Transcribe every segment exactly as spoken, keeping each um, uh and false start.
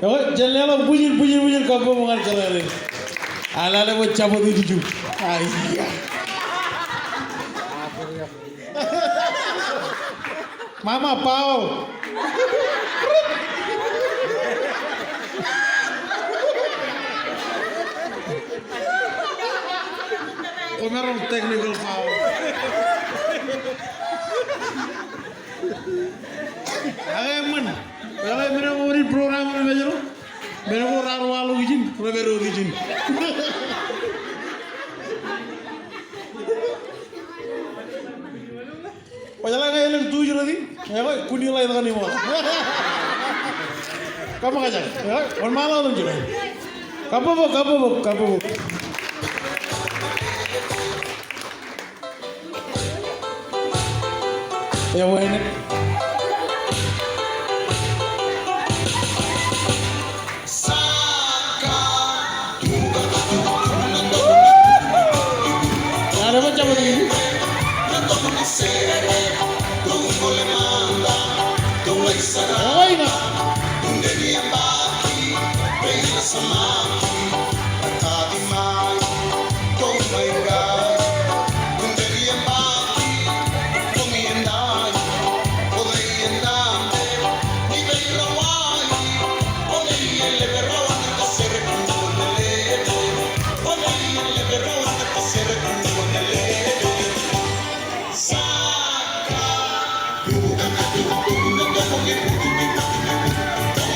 Ekwe, jen leḷọk bwijin, bwijin, bwijin kabbokbok ñan jeḷā eo. Ak lale bwe jabōt ilju. Aiya. Mama, power. Kwōmaroñ technical power. Ak eṃṃan, ak men ko wōnṃaanḷọk program eo rej mejro, men ko raar waḷọk ijin, rej pād ijin. Kwōjeḷā ñe elōñ tuj rot in, ekwe, kun ilaḷ kaṇ iṃōḷ. Kaṃṃoolol, ekwe, wōnṃaanḷọk tok jiroñ. Kabbokbok, kabbokbok, kabbokbok. Ewānōk.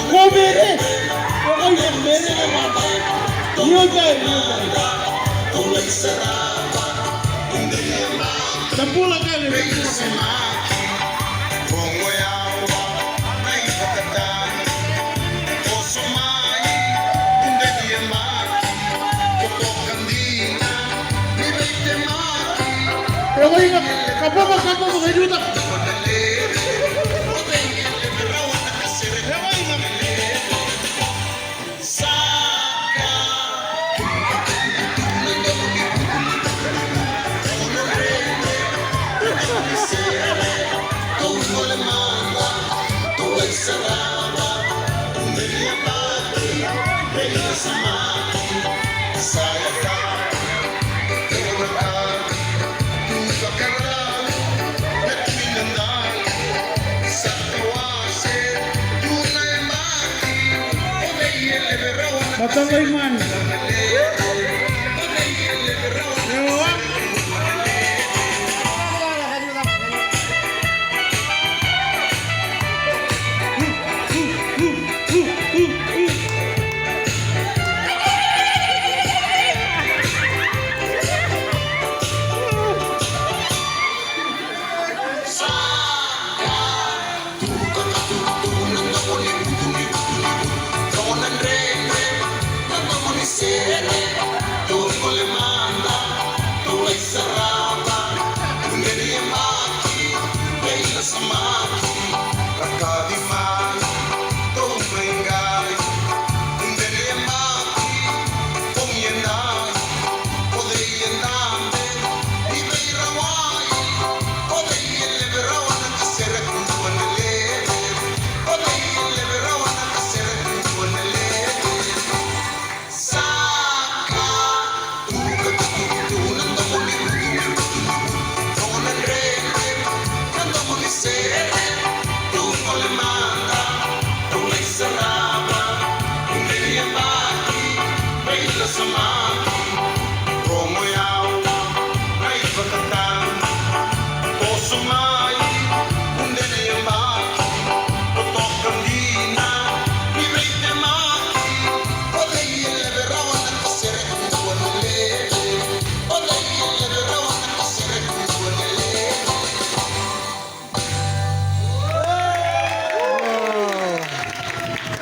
Ko mere, ko mere, mere, mere. Iota, iota. Tempura kaṇe, tempura kaṇe. Ekwe, kabbokbok, kabbokbok, ej jutak. Ekwe, Ṃōttan ḷōṃ in.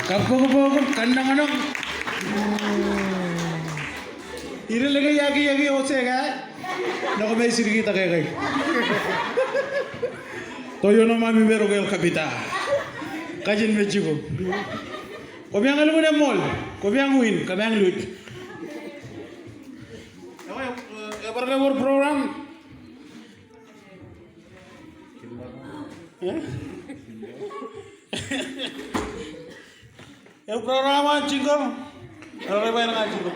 Kabbokbok, kannañnọñ. Ireḷọk ke iọkiọki eo seka. Nokme ej jidik itak ekaik. Toiona ṃami me rokel kapita. Kajin Mejiko. Komiañ ḷōmṇak ṃool. Komiañ win, komiañ luuj. Ebar ke wōr program. Ebar program an jingle. Ebar program an jingle.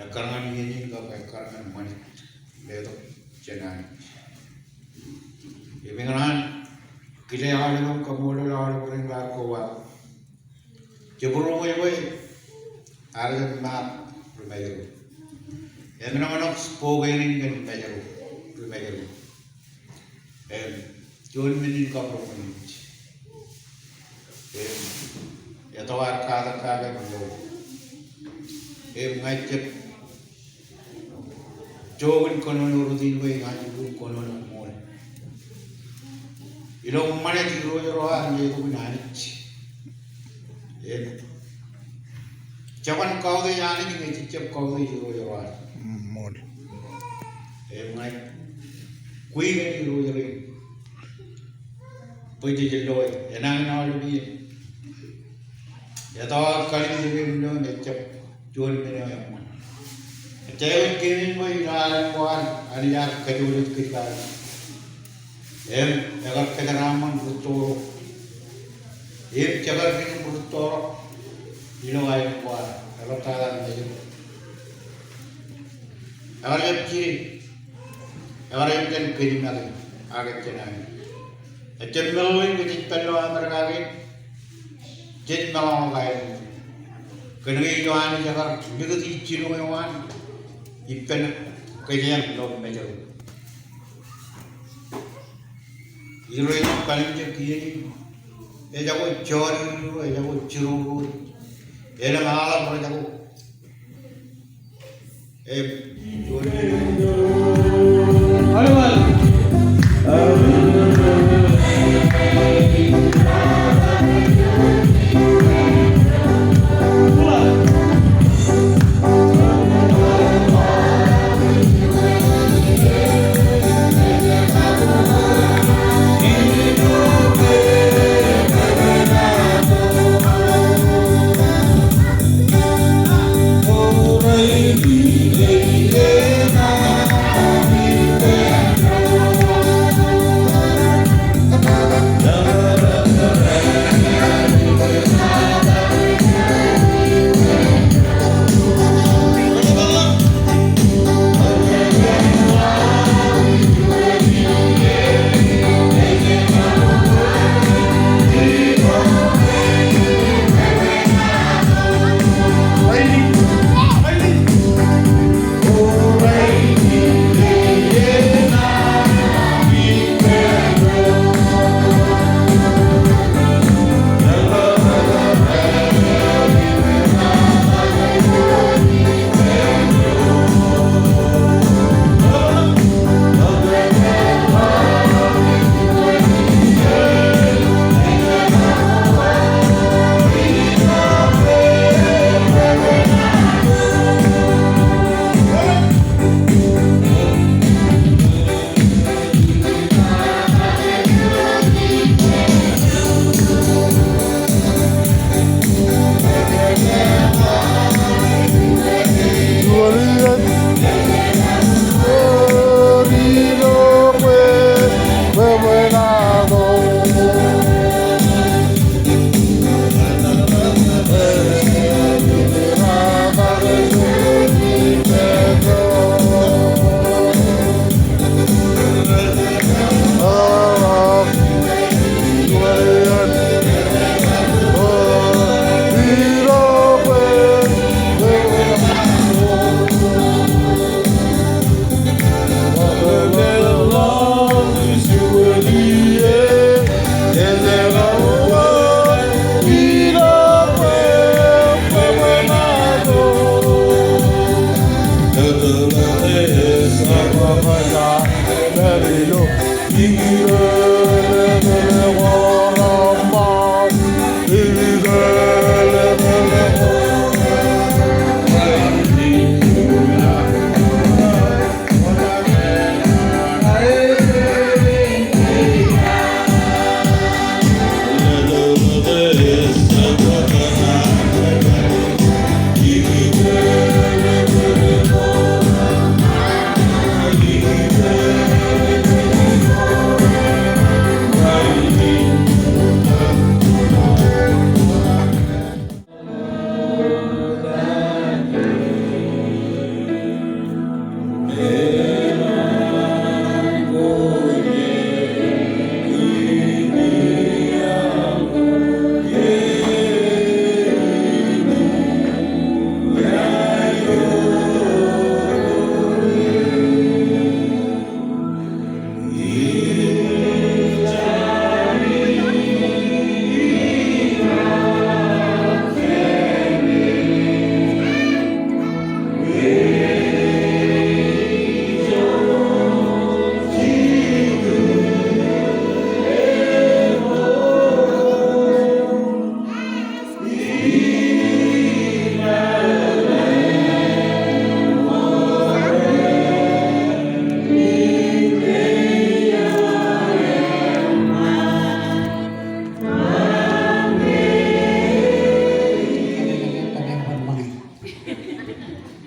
ekkar ñan iien in kab ekkar ñan ṃanit, letok jān Anij. Im ikōṇaan kile aolep im kaṃṃoolol aolep ren raar koba. Jabdewōt bwe ad jab maat ri Mājro. Im nōṃṃan spokane in kōn Mājro, ri Mājro. Im juon men in kapeḷḷọk ñan Anij. Im etto ad katak kake ilo. Im ña ij jab jook in kōnono rot in bwe ña ij lukkuun kōnono ṃool. Ilo ṃanit Irooj ro ad letok in Anij. Im jeban kautiej Anij ñe jej jab kautiej Irooj ro ad. Ṃool. Im ña ij kwe kōn Irooj rein bwe jej loe enañin aolep iien. Etto aō kallimjeke im loe im ejjab juon men eo eṃṃan. Ejja eo ej keememej bwe ilo aelōñ ko an Anij ear kajjojo kōj kake. Im ekar kōjeraaṃṃan rūtto ro. Im jekar jilñuul rūtto ro ilo aelōñ ko an, eḷaptata Mājro. Ekar jab jidik. Ekar jab itōn kōj make, ak jān Anij. Ejjab meḷeḷein ke jej pād ilo Amerika kein, jej meḷọkḷọk aelōñ. Kōnke ilo Anij ekar likūt ij jilñuul eo an ippān kōjeañ ilo Mājro. Irooj ej kallimjek iien in. Ejako jọri ro, ejako jiroñ ro. Elōñ aḷap rejako. Im,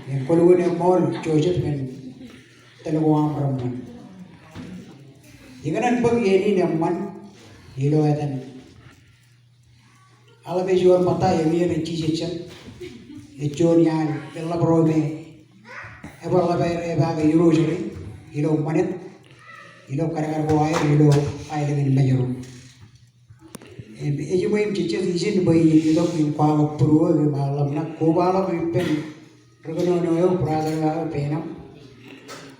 Im kwōlukkuun eṃṃool Joseph kōn tōl ko aṃ reṃṃan. Ikōṇaan bōk iien in eṃṃan ilo etan aḷap eo juon ṃōtta, eo iien ej jijet jān, ej juon iaan eḷap ro me ebar ḷap aer epaake Irooj rein ilo ṃanit, ilo kadkad ko aer ilo aelōñ in Mājro. Im, ejiṃwe im jejjet ijin bwe in itok im kwaḷọk būruō im aḷap ṇa, kobaḷọk ippān ri kōnono eo, brother eo aō Benam.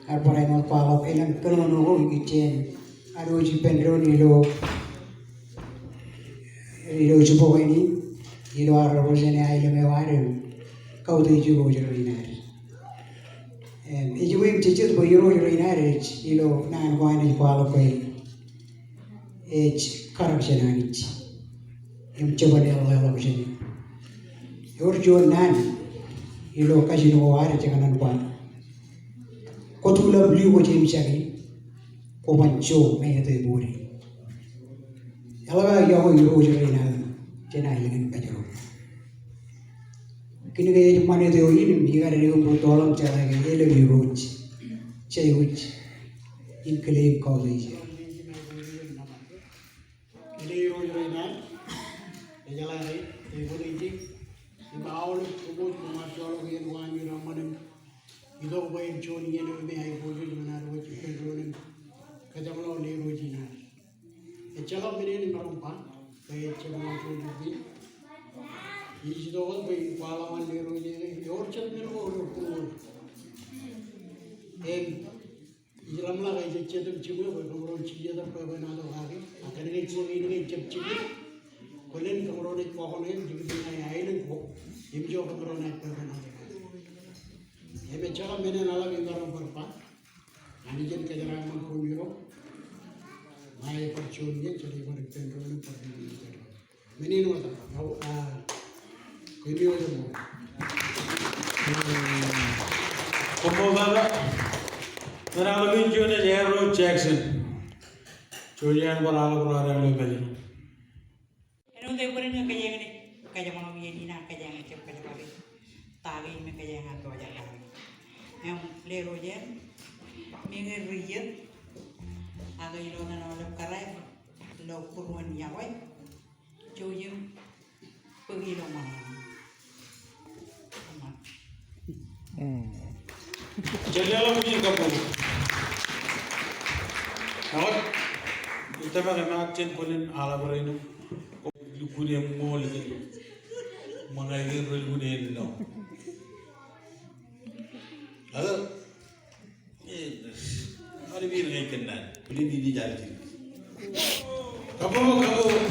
Ear barāinwōt kwaḷọk elōñ kōnono ko ikijjien ad wōj ippān doon ilo, ilo jibboñ in, ilo ad rej jen aelōñ eo ad im kautiej Irooj rein ad. Im, ejiṃwe im jejjet bwe Irooj rein ad ej ilo naan ko an ej kwaḷọk ke ej karōk jān Anij im jeban eḷḷāḷọkjeṇ. Ewōr juon naan ilo kajin ko ad ej kōṇaan ba, kwō tulọp liu ko jeṃjake, kwō ban jo ṃete ṃool e. Eḷap aō yokwe Irooj rein aō jān aelōñ in Mājro. Kōnke ej ṃanit eo in im ikar ekom ri toḷ im jeḷā ke elōñ Irooj, jeiū ej in claim kautiej er. Kile Irooj rein ad, ejeḷā ke, ke kwōnaaj, im aolep kōm wōj, kōm ar joḷọk iien ko ami reṃṃan im itok bwe en juon iien eo me aiboojoj ñan ad wōj ippān doon im kajeṃḷọk Irooj in ad. Ejjeḷọk men in emaroñ ba ke ejjeṃḷọk juon ippān. Ij itok wōt bwe in kwaḷọk ñan Irooj in, ewōr jet men ko ewōr. Im ij ḷōmṇak ej jet im jiṃwe bwe kōmro jijet bwe kōmro ej kake. Ak kōnke ij bōk in ke ij jab jijet, kwōlen kōmro ej kọkoṇe im likūt in aelōñ ko im ijo kōmro ej bwe kōmro ej kake. Im ejjeḷọk men in aḷap emaroñ bar ba. Anij en kōjeraaṃṃan koṃiro. Ṃae bar juon iien, jen bar ippān doon im bar ippān doon. Men in wōt, a, a, kōmiro wōt. Koṃṃool tata. Ñan aḷap in juon ej Harold Jackson. Juon iaan bar aḷap raar ilo Mājro. Āinwōt eo bwe ren kōjeañ in, kōjeañ in, kōjeañ in, kōjeañ in, kōjeañ in, kōjeañ in, kōjeañ in, kōjeañ in. Im, Irooj en, meñe ri iiet, ak ilo etan aolep kōrā, ilo būruon yokwe, jouj im bōk ilo ṃōṇōṇō. Jen leḷọk bwijin kabbokbok. Ewōr, ij tōmak im ak jen bōlen aḷap rein im lukkuun eṃṃool kōn ṃōṇōṇō in relukkuun ilo. Ewōr, Kabbokbok, kabbokbok.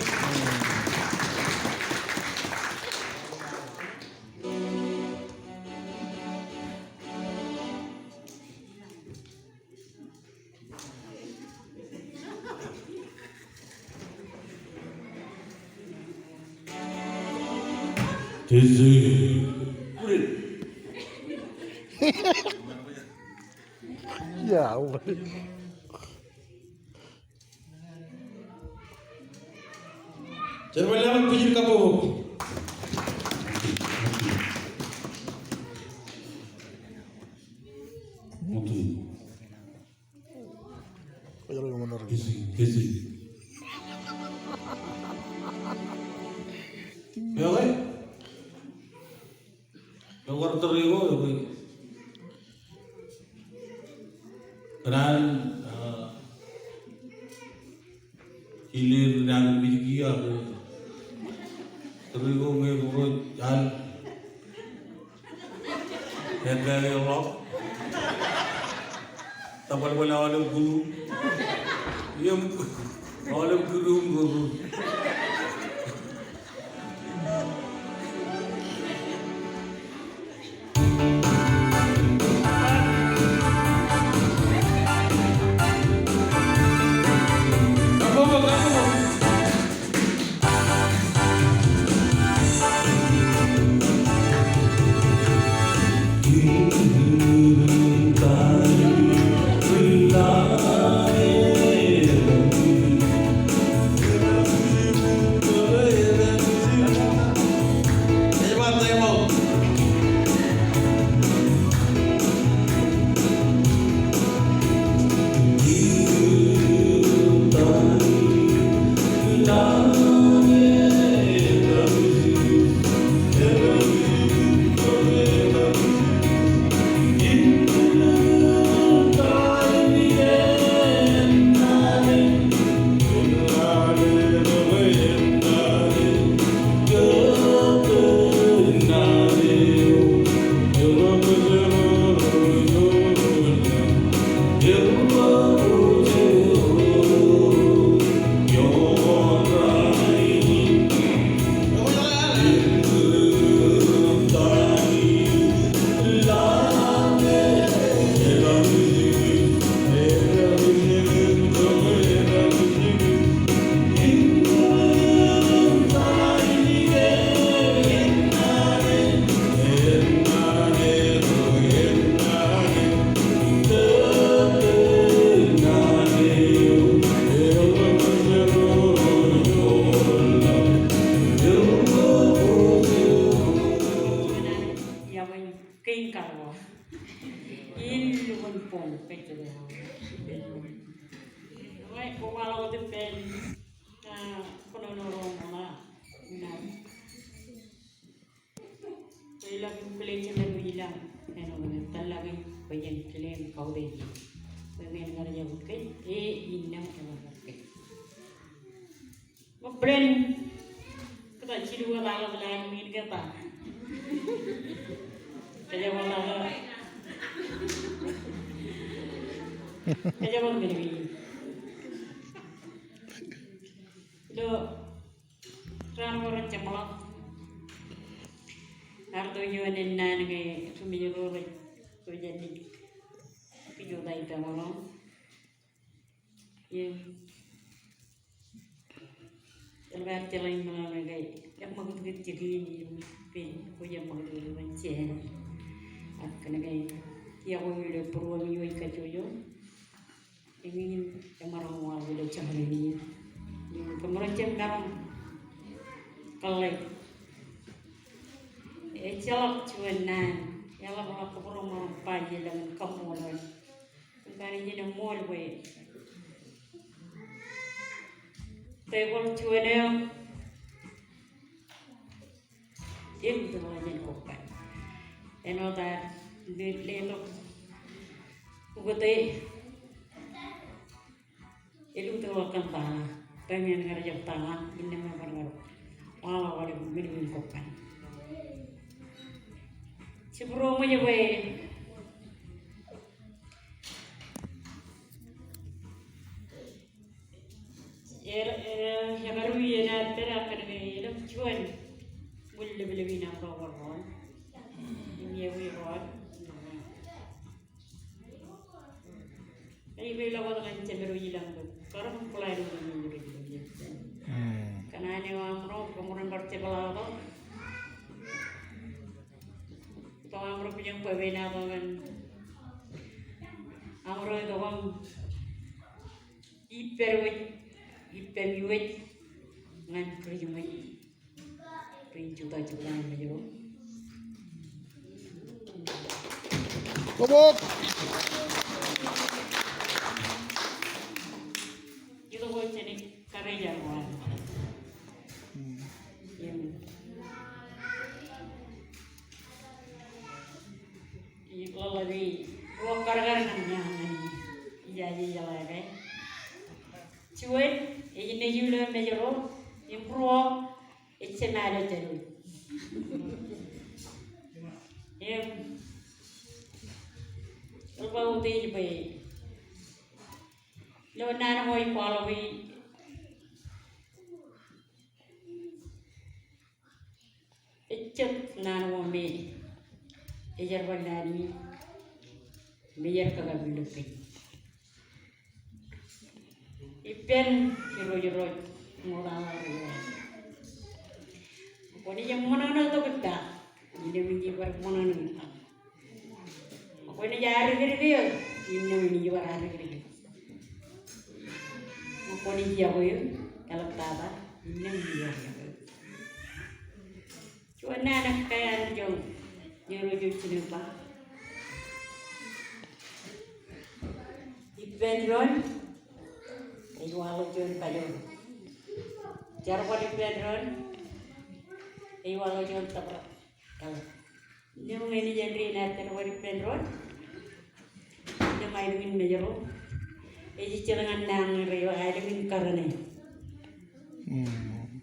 Tisi. Jen bar leḷọk bwijin kabbokbok. Kisi, kisi. Ewōr. Ewōr tōre ko, ewōr. Kōṇaan, a, ilo naan mijiki ak tōre ko ñe kōmro al. Āinwōt eo ḷọk. Tōbalbal aolep kūr. Im aolep kūr im kūr. Ilo lukkuun bōk kōj tok eo. Ḷe, koṃ waḷọk wōt ippān, ah, kōnono ro ṃōṇōṇō. Ṇa. Ilo lukkuun kile jemed eo ilañ, āinwōt tōllọki bwe jen kile im kautiej. Bwe men kar jab kōj, e, innām eḷap kōj. Ṃōk bōlen kōtaan jilu wōt aḷap ḷain men ke ta. Kōjepḷaak. Kōjepḷaak men ke. Ilo raan ko rej jeṃḷọk. Ear itok juon ennaan ke ri Mājro rej, rej jab ej pijutak ippaṃro. Im eḷap aer jeḷā im meḷeḷe ke eṃṃakūtkūt jikin im ippān kwōj eṃṃakūtkūt ilo jeen. Ak kōnke iọkwe ilo būruōm eo ej kajjojo. Eñin emaroñ waḷọk ilo jeṃḷọkin in. Im kōmro jab maroñ kōḷḷe. Ejjeḷọk juon naan eḷapḷọk kōmro maroñ ba iien ḷọk im kaṃṃoolol. Im kar ijin eṃṃool bwe tebōḷ juon eo eḷutōk ḷọk jān kobban. Āinwōt ad letok, letok ukōte, eḷutōk ḷọk kōn tata. Bwe men kar jab tata, innām ebar kar waḷọk aolep men in kobban. Jibūroṃōj bwe er, er, ekaruj iien ad pād ak kōnke eḷap juon ṃwiin lōplōp in aṃ ro bar ḷoon. Im iọkwe ḷọk. Ij ba ḷọk wōt ñan jemed eo ilañ bwe kar ṃōk bōḷaak eo ilo jemed eo ilañ. Kōṇaan eo aṃro, kōṃro bar jepḷaaktok. Itok aṃro bwe jen bwebwenato ñan aṃro itok im ippād wōj, ippān wōj ñan Kūrijṃōj. Bwe in jutak jibukwi ñan Mājro. Kobok. Itok wōt jenaaj karijer wōt. Im ij ḷōḷḷap ruo karkar ñan, ñan, ñan, ijaje ijeḷā ke. Juon, ej nejūḷ ilo Mājro, im ruo, ejjab mālōtlōt. Im eḷap aō ej bwe ilo naan ko ij kwaḷọk e, ejjab naan ko me ejerbal naan in, im ejerkakabwilōk kōj. Ippān Irooj ro ṃoktata ro. Kwōnaaj ṃōṇōṇō tok ippa, innām in ij bar ṃōṇōṇō ippa. Kwōnaaj adikdik eō, innām in ij bar adikdik eō. Kwōnaaj iọkwe eō, eḷaptata, innām in ij bar iọkwe eō. Juon naan ekkā an Irooj eo ijin ba. Ippān doon, ej waḷọk juon kajoor. Jerbal ippān doon, ej waḷọk juon tōprak. Innām ñe enaaj āindein ad jerbal ippān doon, innām aelōñ in Mājro ej jet ñan nañinmej eo, aelōñ in kōrā ṇe. Mm.